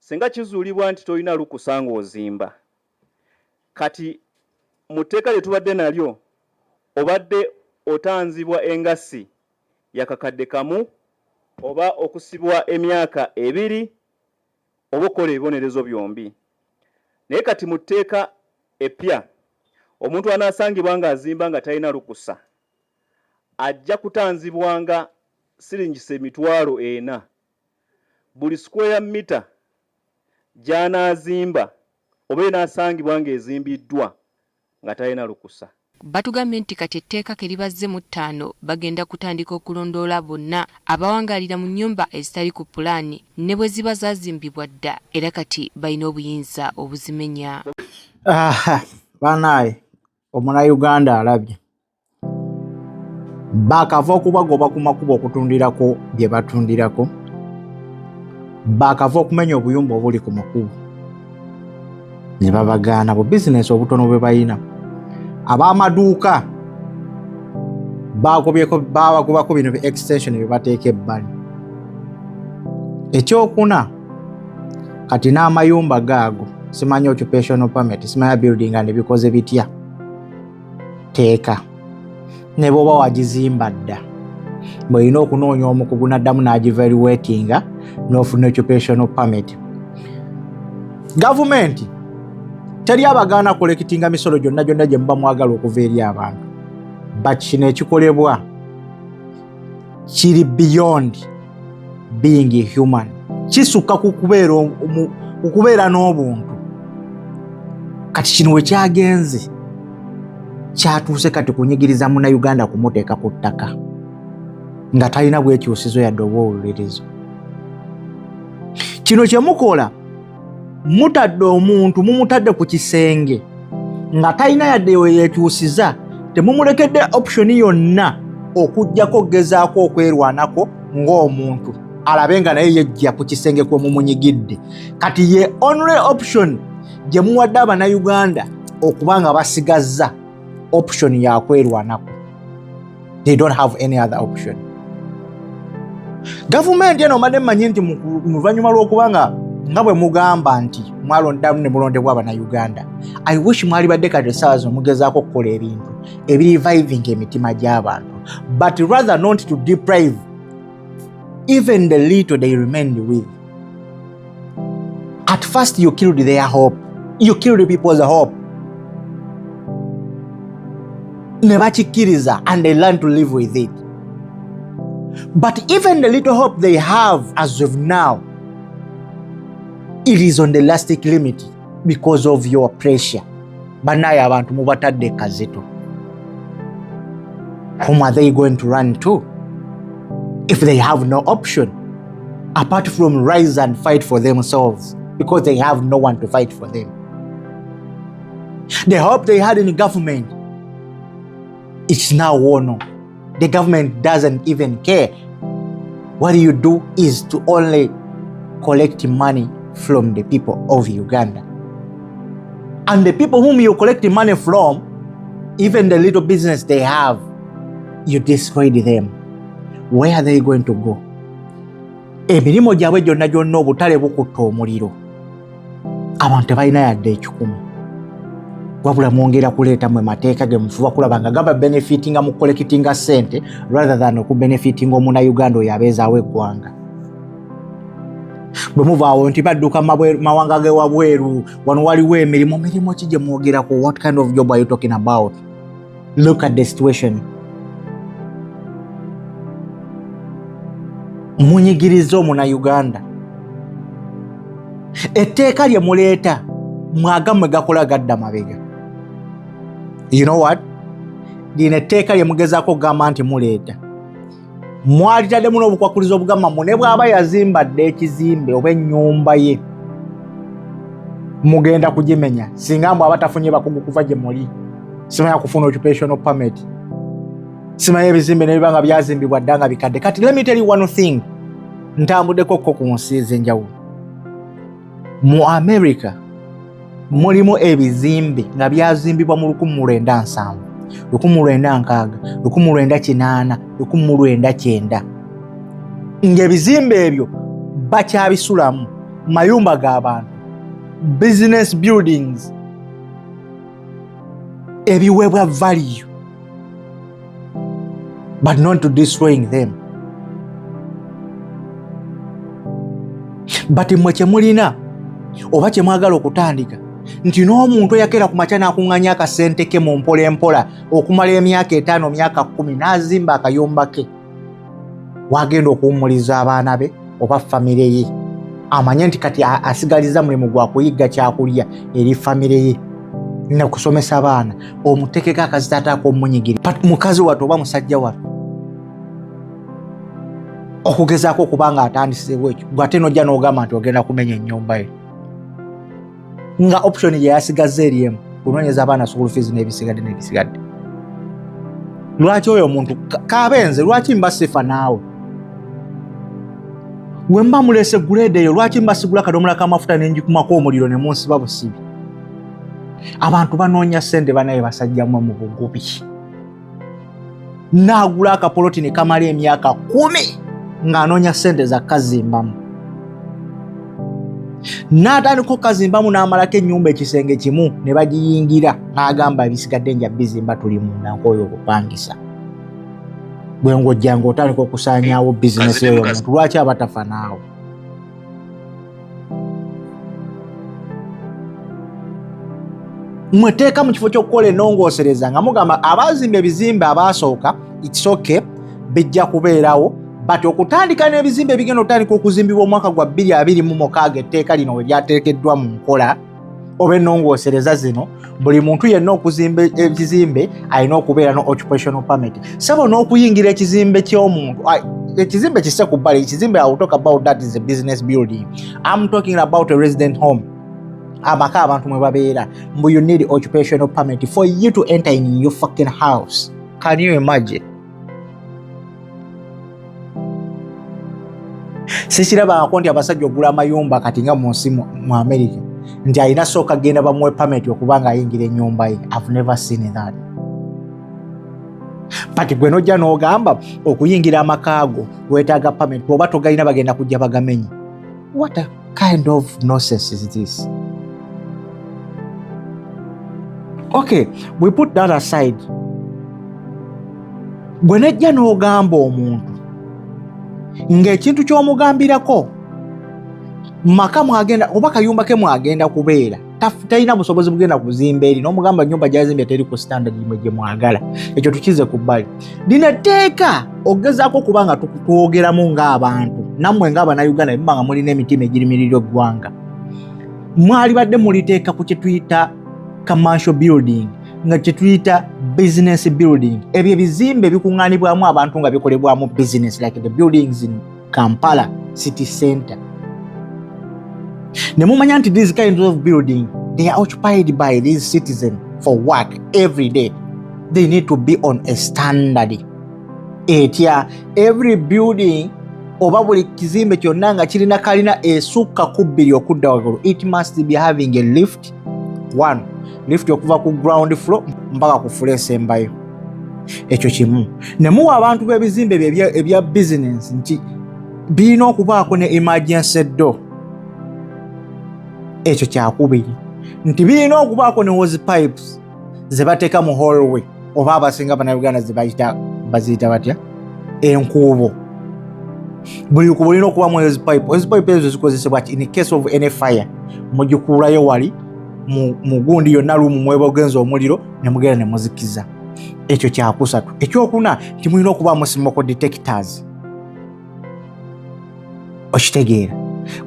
Singa kizuulibwa nti tolina lukusa ng'ozimba, kati mu tteeka lye tubadde nalyo obadde otanzibwa engassi ya kakadde kamu oba okusibwa emyaka 2 oba okukola ebibonerezo byombi. Naye kati mu tteeka eppya, omuntu anaasangibwa ng'azimba nga talina lukusa ajja kutanzibwanga siringisa 4000 buli square meter gy'anaazimba oba enaasangibwa ng'ezimbiddwa nga talina lukusa. Batugambye nti kati etteeka keribazze mu ttaano bagenda kutandika okulondoola bonna abawangaalira mu nnyumba ezitali ku pulaani ne bwe ziba zaazimbibwa dda era kati balina obuyinza obuzimenya. Banaaye omunauganda alabye baakava okubagoba ku makubo okutundirako bye batundirako, baakava okumenya obuyumba obuli ku makubo ne babagaana bu bizinesi obutono bwe balina. Ab'amaduuka bagobyeko, babagobako bino bi extension bye bateeka ebbali. Ekyokuna kati n'amayumba gaago simanyi occupational permit, simanya building and bikoze bitya teeka ne bw'oba wagizimba dda bw'olina okunoonya omukugu n'addamu n'agivaluatinga n'ofuna occupational permit. Gavumenti teri abagaana kolekitinga misolo gyonna gyonna gye muba mwagala okuva eri abantu, but kino ekikolebwa kiri beyond being human, kisukka ku kubeera n'obuntu. Kati kino we kyagenze kyatuuse kati kunyigiriza munnayuganda kumuteeka ku ttaka nga talina bwekyusizo yadde oba owulirizo. Kino kye mukola, mutadde omuntu, mumutadde ku kisenge nga talina yadde weyekyusiza, temumulekedde option yonna okuggyako okugezaako okwerwanako ng'omuntu alabe nga naye yejja ku kisenge kwe mumunyigidde. Kati ye only option gye muwadde abannayuganda okuba nga basigazza option ya kwerwanako. They don't have any other option. Gavumenti eno mbadde mmanyi nti mu luvannyuma lw'okuba nga bwe mugamba nti mwalondamu ne mulondebwa abannayuganda, I wish mwalibadde kati essaawa zino mugezaako okukola ebintu ebireviving emitima gy'abantu, but rather not to deprive even the little they remained with. At first you killed their hope, you killed people's hope, ne bakikkiriza and they learn to live with it. But even the little hope they have as of now, it is on the elastic limit because of your pressure. Bannaye abantu mubatadde kazito. Whom are they going to run to if they have no option apart from rise and fight for themselves, because they have no one to fight for them? The hope they had in government, it's now worn. The government doesn't even care. What you do is to only collect money from the people of Uganda. And the people whom you collect money from, even the little business they have, you destroyed them. Where are they going to go? Emirimu gyabwe gyonna gyonna obutale bukutta omuliro, abantu tebalina yadde ekikumi, wabula mwongera kuleeta mwe mateeka ge mufuba kulaba nga gaba benefitinga mu collectinga ssente rather than okubenefitinga omunnayuganda oyo abeezaawo eggwanga. Bwe muvaawo nti badduka mawanga gewabweru, wano waliwo emirimu. Mirimu ki gye mwogerako? What kind of job are you talking about? Look at the situation. Munyigiriza omunnayuganda. Etteeka lye muleeta mwagammwe gakola gadda mabega. You know what, lino etteeka lye mugezaako okugamba nti muleeta, mwalitaddemu n'obukwakulizo obugamba mu ne bw'aba yazimba dda ekizimbe oba ennyumba ye mugenda kugimenya singa mbu aba tafunye bakugu kuva gye muli, simanya kufuna occupational permit, simanya ebizimbe nebiba nga byazimbibwa dda nga bikadde. Kati let me tell you one thing, ntambuddeko ko ku nsi ez'enjawulo. Mu America mulimu ebizimbe nga byazimbibwa mu 1970, 1960, 1980, 1990, ng'ebizimbe ebyo bakyabisulamu. Mayumba g'abantu, business buildings ebiweebwa value, but not to destroying them. But mmwe kyemulina oba kyemwagala okutandika nti n'omuntu eyakeera ku makya n'akuŋŋanya akasente ke mu mpola empola okumala emyaka 5, myaka 10, n'azimba akayumba ke wagenda okuwummuliza abaana be oba famire ye, amanye nti kati asigaliza mulimu gwa kuyigga kyakulya eri famire ye nakusomesa baana, omutekeko akazitaata ak'omunyigira mukazi wattu oba musajja wattu okugezaako okuba nga atandiseewo ekyo, gwe ate nojja n'ogamba nti ogenda kumenya ennyumba ye nga option gye yasigazza eri emu, kunoonyeza abaana school fees n'ebisigadde n'ebisigadde. Lwaki oyo omuntu kabenze? Lwaki mba sifa naawe we mba mulese grade eyo? Lwaki mba sigula kadomola k'amafuta nenjikumako omuliro ne munsiba busibi? Abantu banoonya ssente banaye basajjamu mu bugubi, n'agula akapoloti ne kamala emyaka 10 ng'anoonya ssente za kazimbamu, n'atandika okukazimbamu n'amalako ennyumba ekisenge kimu ne bagiyingira, n'agamba ebisigadde nja bizimba, tuli munda nk'oyo okupangisa. Bwe ng'ojja ng'otandika okusaanyaawo bizinesi eyo, omuntu lwaki aba tafa naawe? Mweteeka mu kifo ky'okukola ennongoosereza nga mugamba abazimba ebizimbe abaasooka, it's okay, bijja kubeerawo, but okutandika n'ebizimbe ebigenda okutandika okuzimbibwa omwaka gwa 2026, etteeka lino we lyateekeddwa mu nkola oba ennongoosereza zino, buli muntu yenna okuzimba ekizimbe alina okubeera no occupational permit. Sabo n'okuyingira ekizimbe ky'omuntu, ekizimbe kisse ku bbali, ekizimbe, I will talk about that, is a business building. I'm talking about a resident home, amaka abantu mwe babeera. Mbu you need occupational permit for you to enter in your fucking house. Can you imagine? Sikirabangako nti abasajja ogula amayumba kati nga mu nsi mu America nti alina sooka genda bamuwe permit okuba nga ayingira ennyumba ye. I've never seen that. But gwe nojja n'ogamba okuyingira amakaago weetaaga permit, bw'oba togalina bagenda kujja bagamenye. What a kind of nonsense is this? Okay, we put that aside. Gwe nejja n'ogamba omuntu ng'ekintu ky'omugambirako maka mwagenda oba kayumba ke mwagenda kubeera, talina busobozi bugenda kuzimba eri, n'omugamba nyumba gyazimbye teri ku standard mwe gye mwagala. Ekyo tukize ku bbali. Lino etteeka okugezaako okuba nga twogeramu ng'abantu, nammwe ng'Abannayuganda muba nga mulina emitima egirimirira eggwanga, mwalibadde muliteeka ku kye tuyita commercial building, nga kye tuyita business building, ebyo ebizimbe ebikuŋŋaanibwamu abantu nga bikolebwamu business, like the buildings in Kampala city center, ne mumanya nti these kinds of building, they are occupied by these citizens for work every day. They need to be on a standard etya? Every building oba buli kizimbe kyonna nga kirina kalina esukka ku bbiri okudda waggulu, it must be having a lift, one lift okuva ku ground floor mpaka ku floor esembayo. Ekyo kimu. Ne muwa abantu b'ebizimbe ebya business nti birina okubaako ne emergency door. Ekyo kyakubiri, nti birina okubaako ne hose pipes ze bateeka mu hallway, oba abasinga Bannayuganda ze bayita, baziyita batya, enkuubo. Buli kubo lirina okubamu hose pipe. Hose pipe ezo zikozesebwa ki? In case of any fire, mugikuulayo wali mu gundi yonna lumu mwebogenza omuliro ne mugenda ne muzikiza. Ekyo kyakusatu. Ekyokuna nti mulina okubaamu smoke detectors. Okitegeera,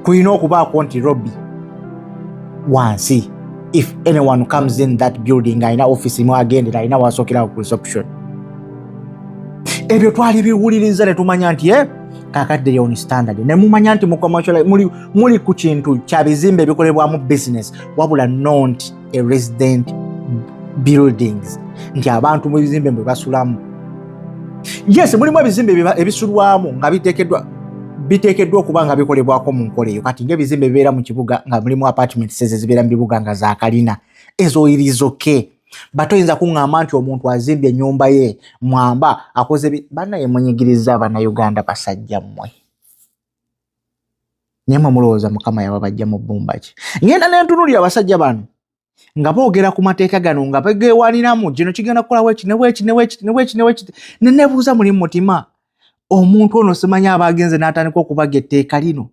kulina okubaako nti lobby wansi, if anyone comes in that building, alina office mwagendera, alina wasookerawo ku reception. Ebyo twali biwuliriza ne tumanya nti kakadde on standard, ne mumanya nti mu commercial muli ku kintu kya bizimbe ebikolebwamu business, wabula not a resident buildings, nti abantu mu bizimbe bwe basulamu. Yes, mulimu ebizimbe ebisulwamu nga biteekeddwa okuba nga bikolebwako mu nkola eyo. Kati ng'ebizimbe bibeera mu kibuga nga mulimu apartments ezo ezibeera mu bibuga nga zakalina, ezo it is okay. But oyinza kuŋŋamba nti omuntu azimbye ennyumba ye mwamba akoze bannaye munyigiriza Abannayuganda basajja mmwe. Naye mwe mulowooza Mukama yababajja mu bbumba ki? Ngenda ne ntunuulira abasajja bano nga boogera ku mateeka gano nga begewaniramu, kino kigenda kukola weki ne weki ne weki ne weki ne weki, ne nebuuza muli mu mutima, omuntu ono simanyi aba agenze n'atandika okubaga etteeka lino,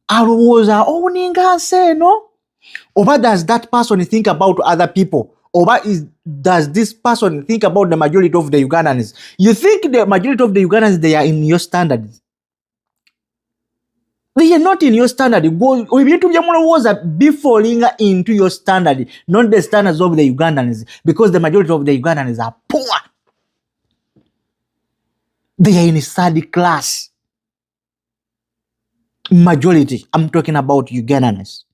alowooza owuninga nsi eno, oba does that person think about other people, oba does this person think about the majority of the Ugandans? You think the majority of the Ugandans, they are in your standards? They are not in your standard. Ebintu bye mulowooza bifallinga into your standard, not the standards of the Ugandans, because the majority of the Ugandans are poor. They are in third class majority. I'm talking about Ugandans.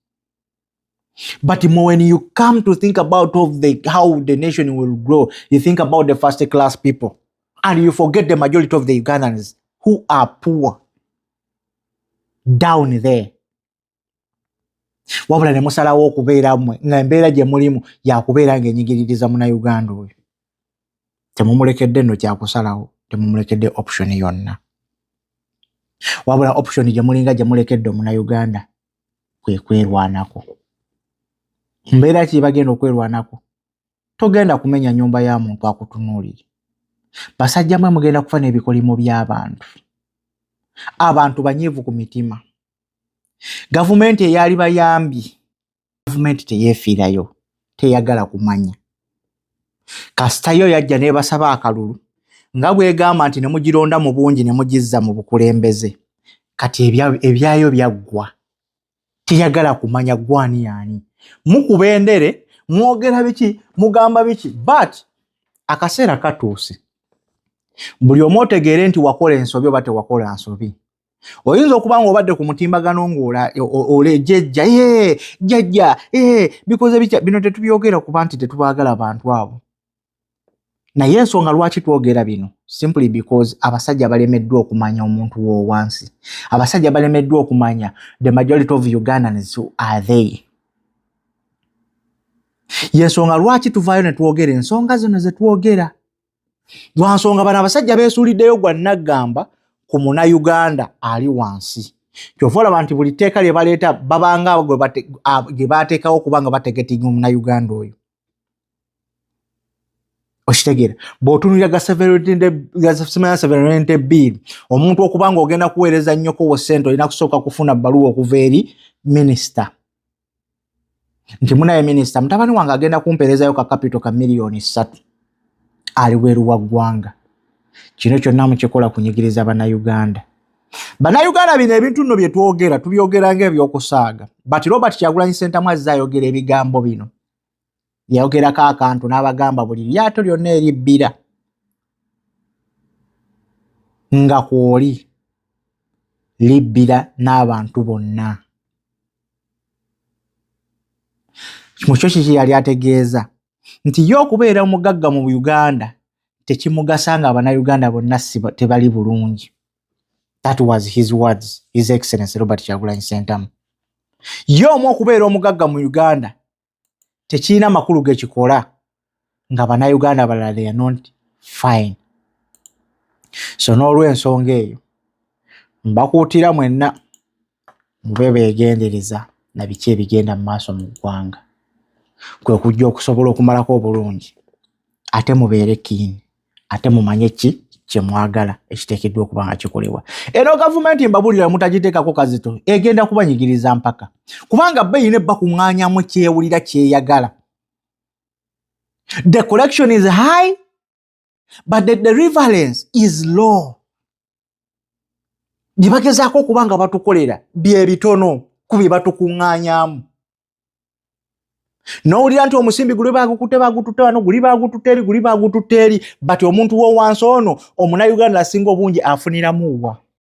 But when you come to think about of the how the nation will grow, you think about the first class people and you forget the majority of the Ugandans who are poor down there. Wabula ne musalawo okubeera mmwe nga embeera gye mulimu yakubeera ng'enyigiririza Munnayuganda oyo. Temumulekedde nno kyakusalawo, temumulekedde option yonna. Wabula option gye mulinga gye mulekedde Omunnayuganda kwe kwerwanako. Mbeera ki bagenda okwerwanako? Togenda kumenya nnyumba ya muntu akutunuulire. Basajja mwe mugenda kufa n'ebikolimo by'abantu. Abantu banyiivu ku mitima. Gavumenti eyali bayambye, gavumenti teyeefiirayo, teyagala kumanya. Kasita yo yajja n'ebasaba akalulu nga bw'egamba nti ne mugironda mu bungi ne mugizza mu bukulembeze. Kati ebyayo byaggwa. Teyagala kumanya gwani yaani. Mukuba endere, mwogera biki, mugamba biki, but akaseera katuuse. Buli omu otegeere nti wakola ensobi oba tewakola nsobi. Oyinza okuba ng'obadde ku mutimbagano ng'olejjejja, ye jjajja, bikoze bitya, bino tetubyogera kuba nti tetubaagala bantu abo. Naye ensonga lwaki twogera bino, simply because abasajja balemeddwa okumanya omuntu w'owansi. Abasajja balemeddwa okumanya the majority of Ugandans, who are they. Yensonga lwaki tuvaayo ne twogera ensonga zino ze twogera. Lwa nsonga bano abasajja beesuuliddeyo gwa naggamba ku Munnayuganda ali wansi. Kyova olaba nti buli tteeka lye baleeta babanga gye baateekawo okuba nga batargetinga Omunnayuganda oyo. Okitegeera, bw'otunuulira ga sovereignty bill, omuntu okuba nga ogenda kuweereza nnyoko wo ssente olina kusooka kufuna bbaluwa okuva eri minisita nti munaye minisita, mutabani wange agenda kumpeerezayo ka capital ka 3 miliyoni ali bweru wa ggwanga. Kino kyonna mukikola kunyigiriza Bannayuganda. Bannayuganda, bino ebintu nno bye twogera tubyogera ng'ebyokusaaga, but Robert Kyagulanyi Ssentamu azze ayogera ebigambo bino. Yayogerako akantu n'abagamba buli lyato lyonna eribbira nga kwoli libbira n'abantu bonna. Mu kyo kiki yali ategeeza? Nti ye okubeera omugagga mu Uganda tekimugasa nga Abannayuganda bonna tebali bulungi. That was his words, His Excellency Robert Kyagulanyi Ssentamu. Ye omu okubeera omugagga mu Uganda tekirina makulu gekikola nga Bannayuganda abalala they are not fine. So n'olw'ensonga eyo mbakuutira mwenna mube beegendereza na biki ebigenda mu maaso mu ggwanga, kwe kujja okusobola okumalako obulungi, ate mubeere keen, ate mumanye ki kye mwagala ekiteekeddwa okuba nga kikolebwa. Eno gavumenti mbabuulira, mutagiteekako kazito, egenda kubanyigiriza mpaka, kubanga bo erina ebbakuŋŋaanyamu kyewulira kyeyagala. The collection is high but the deliverance is low. Bye bagezaako okuba nga batukolera bye bitono ku bye batukuŋŋaanyaamu. N'owulira nti omusimbi guli bagukutte, bagututte wano, guli bagututte eri, guli bagututte eri, but omuntu w'owansi ono Omunnayuganda asinga obungi afuniramu wa?